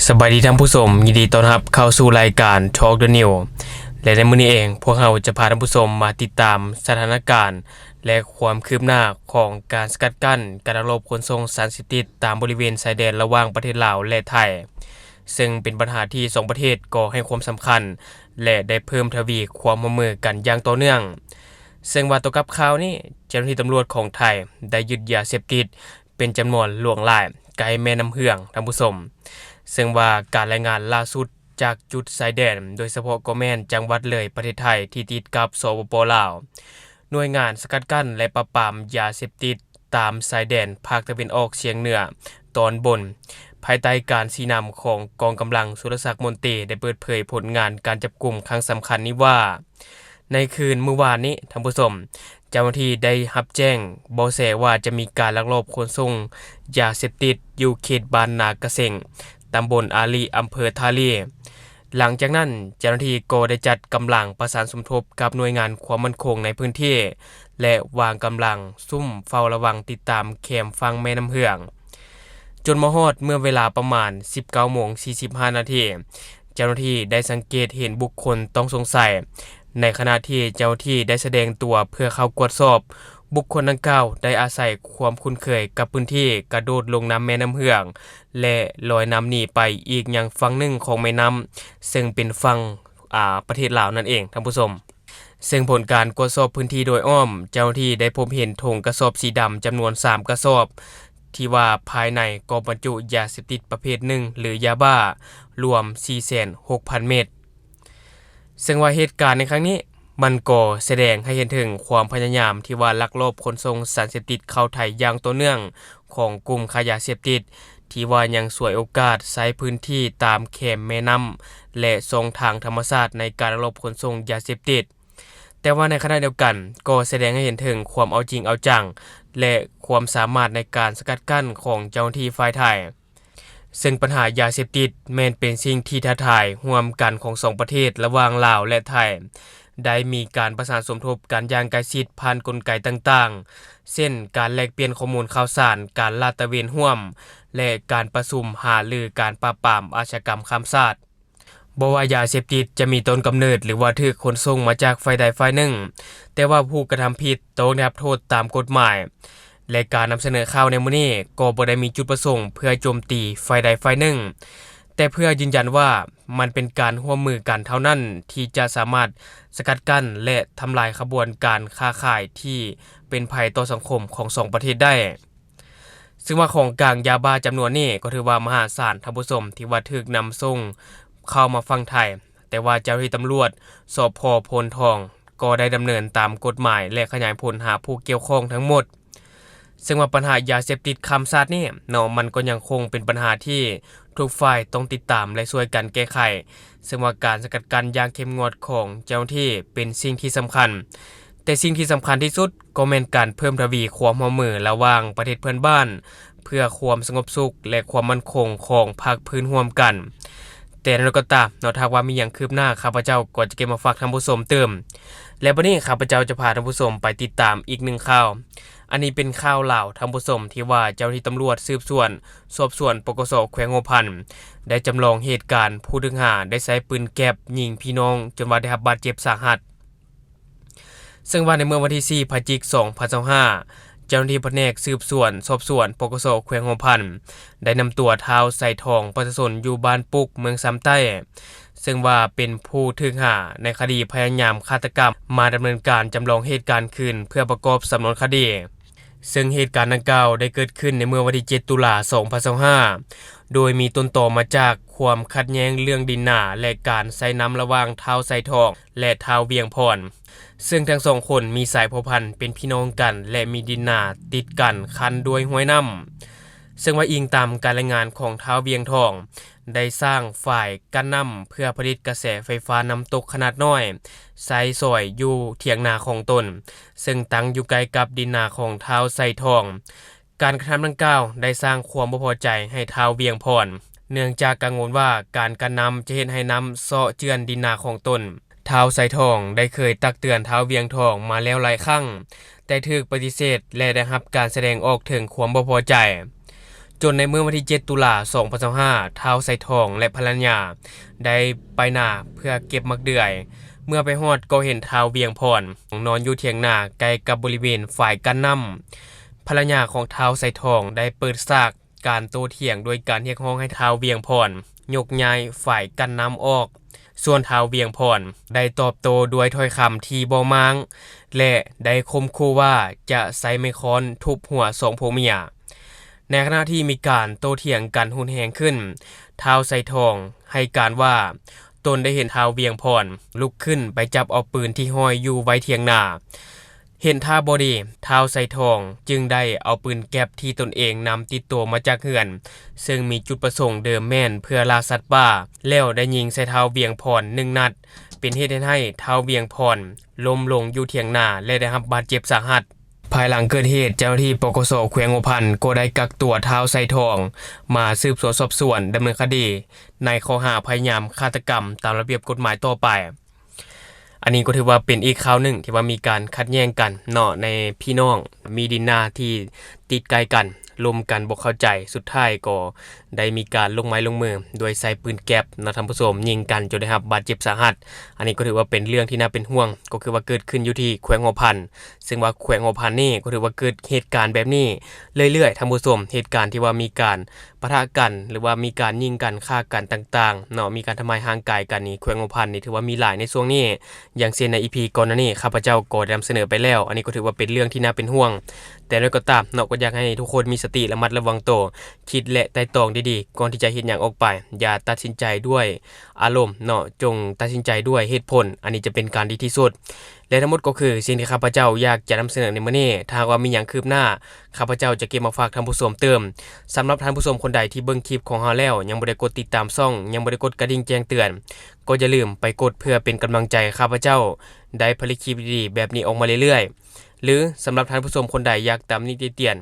ສະບາຍດີທ່ານຜູ້ຊົມ, ຍິນດີຕ້ອນຮັບເຂົ້າສູ່ລາຍການ Talk the News ແລະ ໃນມື້ນີ້ເອງ ພວກເຮົາຈະພາທ່ານຜູ້ຊົມມາຕິດຕາມສະຖານະການ ແລະ ຄວາມຄືບໜ້າຂອງການສະກັດກັ້ນການລັກລອບຂົນສົ່ງສານເສບຕິດຕາມບໍລິເວນຊາຍແດນລະຫວ່າງປະເທດລາວ ແລະ ໄທ, ເຊິ່ງເປັນບັນຫາທີ່ສອງປະເທດກໍໃຫ້ຄວາມສຳຄັນ ແລະ ໄດ້ເພີ່ມທະວີຄວາມຮ່ວມມືກັນຢ່າງຕໍ່ເນື່ອງ. ເຊິ່ງວ່າຕໍ່ກັບຂ່າວນີ້, ເຈົ້າໜ້າທີ່ຕຳຫຼວດຂອງໄທໄດ້ຍຶດຢາເສບຕິດ ເປັນຈຳນວນຫຼວງຫຼາຍໃກ້ແມ່ນ້ຳເຫືອງ, ທ່ານຜູ້ຊົມ, ເຊິ່ງວ່າການລາຍງານລ່າສຸດຈາກຈຸດຊາຍແດນ, ໂດຍສະເພາະກໍແມ່ນຈັງຫວັດເລີຍ ປະເທດໄທ ທີ່ຕິດກັບ ສປປ ລາວ, ໜ່ວຍງານສະກັດກັ້ນ ແລະ ປາບປາມຢາເສບຕິດຕາມຊາຍແດນພາກຕາເວັນອອກສຽງເໜືອຕອນບົນ, ພາຍໃຕ້ການຊີ້ນຳຂອງກອງກຳລັງສຸລະສັກມົນຕີ ໄດ້ເປີດເຜີຍຜົນງານການຈັບກຸມຄັ້ງສຳຄັນນີ້ວ່າ, ໃນຄືນມື້ວານນີ້, ທ່ານຜູ້ຊົມ, ເຈົ້າໜ້າທີ່ໄດ້ຮັບແຈ້ງເບາະແສວ່າຈະມີການລັກລອບຂົນສົ່ງຢາເສບຕິດຢູ່ເຂດບ້ານນາກະເສັງ, ຕຳບົນອາລີ, ອຳເພີທ່າລີ. ຫຼັງຈາກນັ້ນ, ເຈົ້າໜ້າທີ່ກໍໄດ້ຈັດກຳລັງປະສານສົມທົບກັບໜ່ວຍງານຄວາມໝັ້ນຄົງໃນພື້ນທີ່ ແລະ ວາງກຳລັງຊຸ່ມເຝົ້າລະວັງຕິດຕາມແຄມຝັ່ງແມ່ນ້ຳເຫືອງ. ຈົນມາຮອດເມື່ອເວລາປະມານສິບເກົ້າໂມງສີ່ສິບຫ້ານາທີ, ເຈົ້າໜ້າທີ່ໄດ້ສັງເກດເຫັນບຸກຄົນຕ້ອງສົງໄສ ໃນຂະນະທີ່ເຈົ້າໜ້າທີ່ໄດ້ສະແດງຕົວເພື່ອເຂົ້າກວດສອບ, ບຸກຄົນດັ່ງກ່າວໄດ້ອາໄສຄວາມຄຸ້ນເຄີຍກັບພື້ນທີ່, ກະໂດດລົງນຳແມ່ນ້ຳເຫືອງ ແລະ ລອຍນ້ຳໜີໄປອີກຍັງຝັ່ງໜຶ່ງຂອງແມ່ນ້ຳ, ເຊິ່ງເປັນຝັ່ງ, ອາ, ປະເທດລາວນັ້ນເອງ, ທ່ານຜູ້ຊົມ. ເຊິ່ງຜົນການກວດສອບພື້ນທີ່ໂດຍອ້ອມ, ເຈົ້າໜ້າທີ່ໄດ້ພົບເຫັນຖົງກະສອບສີດຳຈຳນວນສາມກະສອບ, ທີ່ວ່າພາຍໃນກໍບັນຈຸຢາເສບຕິດປະເພດໜຶ່ງ ຫຼື ຢາບ້າ ລວມສີ່ແສນຫົກພັນເມັດ. ເຊິ່ງວ່າເຫດການໃນຄັ້ງນີ້, ມັນກໍສະແດງໃຫ້ເຫັນເຖິງຄວາມພະຍາຍາມທີ່ວ່າລັກລອບຂົນສົ່ງສານເສບຕິດເຂົ້າໄທຢ່າງຕໍ່ເນື່ອງຂອງກຸ່ມຄ້າຢາເສບຕິດ, ທີ່ວ່າຍັງສວຍໂອກາດໃຊ້ພື້ນທີ່ຕາມແຄມແມ່ນ້ຳ ແລະ ຊ່ອງທາງທຳມະຊາດໃນການລັກລອບຂົນສົ່ງຢາເສບຕິດ. ແຕ່ວ່າໃນຂະນະດຽວກັນກໍສະແດງໃຫ້ເຫັນເຖິງຄວາມເອົາຈິງເອົາຈັງ ແລະ ຄວາມສາມາດໃນການສະກັດກັ້ນຂອງເຈົ້າໜ້າທີ່ຝ່າຍໄທ. ເຊິ່ງບັນຫາຢາເສບຕິດແມ່ນເປັນສິ່ງທີ່ທ້າທາຍຮ່ວມກັນຂອງສອງປະເທດລະຫວ່າງລາວ ແລະ ໄທ, ໄດ້ມີການປະສານສົມທົບກັນຢ່າງໃກ້ຊິດຜ່ານກົນໄກຕ່າງໆ ເຊັ່ນ ການແລກປ່ຽນຂໍ້ມູນຂ່າວສານ, ການລາດຕະເວນຮ່ວມ ແລະ ການປະຊຸມຫາລືການປາບປາມອາຊະຍາກຳຂ້າມຊາດ. ບໍ່ວ່າຢາເສບຕິດຈະມີຕົ້ນກຳເນີດ ຫຼື ວ່າຖືກຂົນສົ່ງມາຈາກຝ່າຍໃດຝ່າຍໜຶ່ງ, ແຕ່ວ່າຜູ້ກະທຳຜິດຕ້ອງໄດ້ຮັບໂທດຕາມກົດໝາຍ, ແລະ ການນຳສະເໜີຂ່າວໃນມື້ນີ້ກໍບໍ່ໄດ້ມີຈຸດປະສົງເພື່ອໂຈມຕີຝ່າຍໃດຝ່າຍໜຶ່ງ, ແຕ່ເພື່ອຢືນຢັນວ່າມັນເປັນການຮ່ວມມືກັນເທົ່ານັ້ນທີ່ຈະສາມາດສະກັດກັ້ນ ແລະ ທຳລາຍຂະບວນການຄ້າຂາຍທີ່ເປັນໄພຕໍ່ສັງຄົມຂອງສອງປະເທດໄດ້. ເຊິ່ງວ່າຂອງກາງຢາບ້າຈຳນວນນີ້ກໍຖືວ່າມະຫາສານ, ທ່ານຜູ້ຊົມ, ທີ່ວ່າຖືກນຳສົ່ງເຂົ້າມາຝັ່ງໄທ, ແຕ່ວ່າເຈົ້າໜ້າທີ່ຕຳຫຼວດ ສພ ໂພນທອງ ກໍໄດ້ດຳເນີນຕາມກົດໝາຍ ແລະ ຂະຫຍາຍຜົນຫາຜູ້ກ່ຽວຂ້ອງທັງໝົດ. ເຊິ່ງວ່າບັນຫາຢາເສບຕິດຂ້າມຊາດນີ້ເນາະ, ມັນກໍຍັງຄົງເປັນບັນຫາທີ່ທຸກຝ່າຍຕ້ອງຕິດຕາມ ແລະ ຊ່ວຍກັນແກ້ໄຂ, ເຊິ່ງວ່າການສະກັດກັ້ນຢ່າງເຂັ້ມງວດຂອງເຈົ້າໜ້າທີ່ເປັນສິ່ງທີ່ສຳຄັນ, ແຕ່ສິ່ງທີ່ສຳຄັນທີ່ສຸດ ກໍແມ່ນການເພີ່ມທະວີຄວາມຮ່ວມມືລະຫວ່າງປະເທດເພື່ອນບ້ານ ເພື່ອຄວາມສະຫງົບສຸກ ແລະ ຄວາມໝັ້ນຄົງຂອງພາກພື້ນຮ່ວມກັນ. ແຕ່ຢ່າງໃດກໍຕາມເນາະ, ຖ້າຫາກວ່າມີຫຍັງຄືບໜ້າ, ຂ້າພະເຈົ້າກໍຈະເກັບມາຝາກທ່ານຜູ້ຊົມຕື່ມ. ແລະ ບັດນີ້ຂ້າພະເຈົ້າຈະພາທ່ານຜູ້ຊົມໄປຕິດຕາມອີກໜຶ່ງຂ່າວ. ອັນນີ້ເປັນຂ່າວລາວ, ທ່ານຜູ້ຊົມ, ທີ່ວ່າເຈົ້າໜ້າທີ່ຕຳຫຼວດສືບສວນ ສອບສວນ ປກສ ແຂວງຫົວພັນ ໄດ້ຈຳລອງເຫດການຜູ້ຖືກຫາໄດ້ໃຊ້ປືນແກັບຍິງພີ່ນ້ອງຈົນວ່າໄດ້ຮັບບາດເຈັບສາຫັດ. ເຊິ່ງວ່າໃນເມື່ອວັນທີສີ່ ພະຈິກ ສອງພັນຊາວຫ້າ ເຈົ້າໜ້າທີ່ພະແນກສືບສວນສອບສວນ ປກສ ແຂວງຫົວພັນ ໄດ້ນຳຕົວທ້າວ ໄຊທອງ ປະຊາຊົນຢູ່ບ້ານປຸກ ເມືອງຊຳໃຕ້ ເຊິ່ງວ່າເປັນຜູ້ຖືກຫາໃນຄະດີພະຍາຍາມຄາດຕະກຳ ມາດຳເນີນການຈຳລອງເຫດການຄືນ ເພື່ອປະກອບສຳນວນຄະດີ. ເຊິ່ງເຫດການດັ່ງກ່າວໄດ້ເກີດຂຶ້ນໃນເມື່ອວັນທີເຈັດ ຕຸລາ ສອງພັນຊາວຫ້າ ໂດຍມີຕົ້ນຕໍມາຈາກຄວາມຂັດແຍ່ງເລື່ອງດິນນາ ແລະ ການໃຊ້ນ້ຳລະຫວ່າງທ້າວ ໄຊທອງ ແລະ ທ້າວ ວຽງພອນ. ເຊິ່ງທັງສອງຄົນມີສາຍພົວພັນເປັນພີ່ນ້ອງກັນ ແລະ ມີດິນນາຕິດກັນຂັ້ນດ້ວຍຫ້ວຍນ້ຳ. ເຊິ່ງວ່າອີງຕາມການລາຍງານຂອງທ້າວ ວຽງທອງ, ໄດ້ສ້າງຝາຍກັ້ນນ້ຳເພື່ອຜະລິດກະແສໄຟຟ້ານ້ຳຕົກຂະໜາດນ້ອຍ ໃຊ້ສອຍຢູ່ຖຽງນາຂອງຕົນ, ເຊິ່ງຕັ້ງຢູ່ໃກ້ກັບດິນນາຂອງທ້າວ ໄຊທອງ. ການກະທຳດັ່ງກ່າວໄດ້ສ້າງຄວາມບໍ່ພໍໃຈໃຫ້ທ້າວ ວຽງພອນ, ເນື່ອງຈາກກັງວົນວ່າການກັ້ນນ້ຳຈະເຮັດໃຫ້ນ້ຳເຊາະເຈື່ອນດິນນາຂອງຕົນ. ທ້າວ ໄຊທອງ ໄດ້ເຄີຍຕັກເຕືອນທ້າວ ວຽງທອງ ມາແລ້ວຫຼາຍຄັ້ງ, ແຕ່ຖືກປະຕິເສດ ແລະ ໄດ້ຮັບການສະແດງອອກເຖິງຄວາມບໍ່ພໍໃຈ. ຈົນໃນມື້ວັນທີເຈັດ ຕຸລາ ສອງພັນຊາວຫ້າ ທ້າວໄຊທອງ ແລະ ພັນລະຍາ ໄດ້ໄປນາເພື່ອເກັບໝາກເດືອຍ. ເມື່ອໄປຮອດກໍເຫັນທ້າວວຽງພອນນອນຢູ່ຖຽງນາໃກ້ກັບບໍລິເວນຝາຍກັ້ນນ້ຳ. ພັນລະຍາຂອງທ້າວໄຊທອງໄດ້ເປີດສາກການໂຕ້ຖຽງໂດຍການຮຽກຮ້ອງໃຫ້ທ້າວວຽງພອນຍົກຍ້າຍຝາຍກັ້ນນ້ຳອອກ. ສ່ວນທ້າວວຽງພອນໄດ້ຕອບໂຕ້ດ້ວຍຖ້ອຍຄຳທີ່ບໍ່ມ້າງ ແລະ ໄດ້ຂົ່ມຂູ່ວ່າຈະໃຊ້ໄມ້ຄ້ອນທຸບຫົວສອງຜົວເມຍ. ໃນຂະນະທີ່ມີການໂຕ້ຖຽງກັນຮຸນແຮງຂຶ້ນ, ທ້າວໄຊທອງໃຫ້ການວ່າ ຕົນໄດ້ເຫັນທ້າວວຽງພອນລຸກຂຶ້ນໄປຈັບເອົາປືນທີ່ຫ້ອຍຢູ່ໄວ້ຖຽງນາ. ເຫັນທ່າບໍ່ດີ, ທ້າວໄຊທອງຈຶ່ງໄດ້ເອົາປືນແກັບທີ່ຕົນເອງນຳຕິດໂຕມາຈາກເຮືອນ, ເຊິ່ງມີຈຸດປະສົງເດີມແມ່ນເພື່ອລ່າສັດປ່າ, ແລ້ວໄດ້ຍິງໃສ່ທ້າວວຽງພອນໜຶ່ງນັດ, ເປັນເຫດເຮັດໃຫ້ທ້າວວຽງພອນລົ້ມລົງຢູ່ຖຽງນາ ແລະ ໄດ້ຮັບບາດເຈັບສາຫັດ. ພາຍຫຼັງເກີດເຫດ, ເຈົ້າໜ້າທີ່ ປກສ ແຂວງຫົວພັນ ກໍໄດ້ກັກຕົວທ້າວໄຊທອງມາສືບສວນສອບສວນດຳເນີນຄະດີ ໃນຂໍ້ຫາພະຍາຍາມຄາດຕະກຳຕາມລະບຽບກົດໝາຍຕໍ່ໄປ. ອັນນີ້ກໍຖືວ່າເປັນອີກຂ່າວໜຶ່ງທີ່ວ່າມີການຂັດແຍ່ງກັນເນາະ ໃນພີ່ນ້ອງ ມີດິນນາທີ່ຕິດໃກ້ກັນ, ລົມກັນບໍ່ເຂົ້າໃຈ, ສຸດທ້າຍກໍໄດ້ມີການລົງໄມ້ລົງມືໂດຍໃຊ້ປືນແກັບເນາະທ່ານຜູ້ຊົມ, ຍິງກັນຈົນໄດ້ຮັບບາດເຈັບສາຫັດ. ອັນນີ້ກໍຖືວ່າເປັນເລື່ອງທີ່ໜ້າເປັນຫ່ວງ, ກໍຄືວ່າເກີດຂຶ້ນຢູ່ທີ່ແຂວງຫົວພັນ, ເຊິ່ງວ່າແຂວງຫົວພັນນີ້ກໍຖືວ່າເກີດເຫດການແບບນີ້ເລື້ອຍໆ ທ່ານຜູ້ຊົມ, ເຫດການທີ່ວ່າມີການ ປະທະກັນ ຫຼືວ່າມີການຍິງກັນ, ຂ້າກັນຕ່າງໆເນາະ, ມີການທຳຮ້າຍຮ່າງກາຍກັນນີ້ ແຂວງຫົວພັນນີ້ຖືວ່າມີຫຼາຍໃນຊ່ວງນີ້. ຢ່າງເຊັ່ນໃນ ອີ ພີ ກ່ອນໜ້ານີ້ ຂ້າພະເຈົ້າກໍໄດ້ນຳສະເໜີໄປແລ້ວ, ອັນນີ້ກໍຖືວ່າເປັນເລື່ອງທີ່ໜ້າເປັນຫ່ວງ. ແຕ່ຢ່າງໃດກໍຕາມເນາະ, ກໍຢາກໃຫ້ທຸກຄົນມີສະຕິລະມັດລະວັງໂຕ, ຄິດ ແລະ ໄຕ່ຕອງດີໆ ກ່ອນທີ່ຈະເຮັດຫຍັງອອກໄປ. ຢ່າຕັດສິນໃຈດ້ວຍອາລົມເນາະ, ຈົ່ງຕັດສິນໃຈດ້ວຍເຫດຜົນ, ອັນນີ້ຈະເປັນການດີທີ່ສຸດ. ແລະ ທັງໝົດກໍຄືສິ່ງທີ່ຂ້າພະເຈົ້າຢາກຈະນຳສະເໜີໃນມື້ນີ້. ຖ້າຫາກວ່າມີຫຍັງຄືບໜ້າ, ຂ້າພະເຈົ້າຈະເກັບມາຝາກທ່ານຜູ້ຊົມຕື່ມ. ສຳລັບທ່ານຜູ້ຊົມຄົນໃດທີ່ເບິ່ງຄລິບຂອງເຮົາແລ້ວ ຍັງບໍ່ໄດ້ກົດຕິດຕາມຊ່ອງ, ຍັງບໍ່ໄດ້ກົດກະດິ່ງແຈ້ງເຕືອນ, ກໍຢ່າລືມໄປກົດເພື່ອເປັນກຳລັງໃຈໃຫ້ຂ້າພະເຈົ້າໄດ້ຜະລິດຄລິບດີໆແບບນີ້ອອກມາເລື້ອຍໆ. ຫຼື ສຳລັບທ່ານຜູ້ຊົມຄົນໃດຢາກຕຳໜິຕິຕຽນ,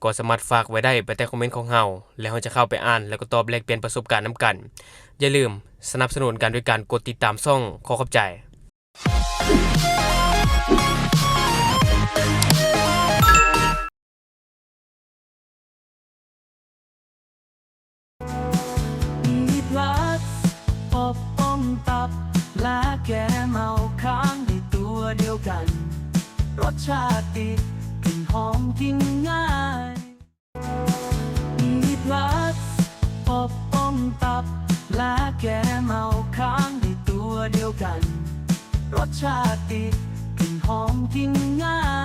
ກໍສາມາດຝາກໄວ້ໄດ້ພາຍໃຕ້ຄອມເມັນຂອງເຮົາ, ແລ້ວເຮົາຈະເຂົ້າໄປອ່ານ ແລ້ວກໍຕອບແລກປ່ຽນປະສົບການນຳກັນ. ຢ່າລືມສະໜັບສະໜູນກັນໂດຍການກົດຕິດຕາມຊ່ອງ. ຂໍຂອບໃຈ. ມີບລັດ ອົບ ອົມ ຕັບ ແລະ ແກມເອົາຄ້າງໃນຕົວດຽວກັນ. ລົດຊາດດີ ກິ່ນຫອມ ກິນງ່າຍ. ມີບລັດ ອົບ ອົມ ຕັບ ແລະ ແກມເອົາຄ້າງໃນຕົວດຽວກັນ. ລົດຊາດດີ ກິ່ນຫອມ ກິນງ່າຍ.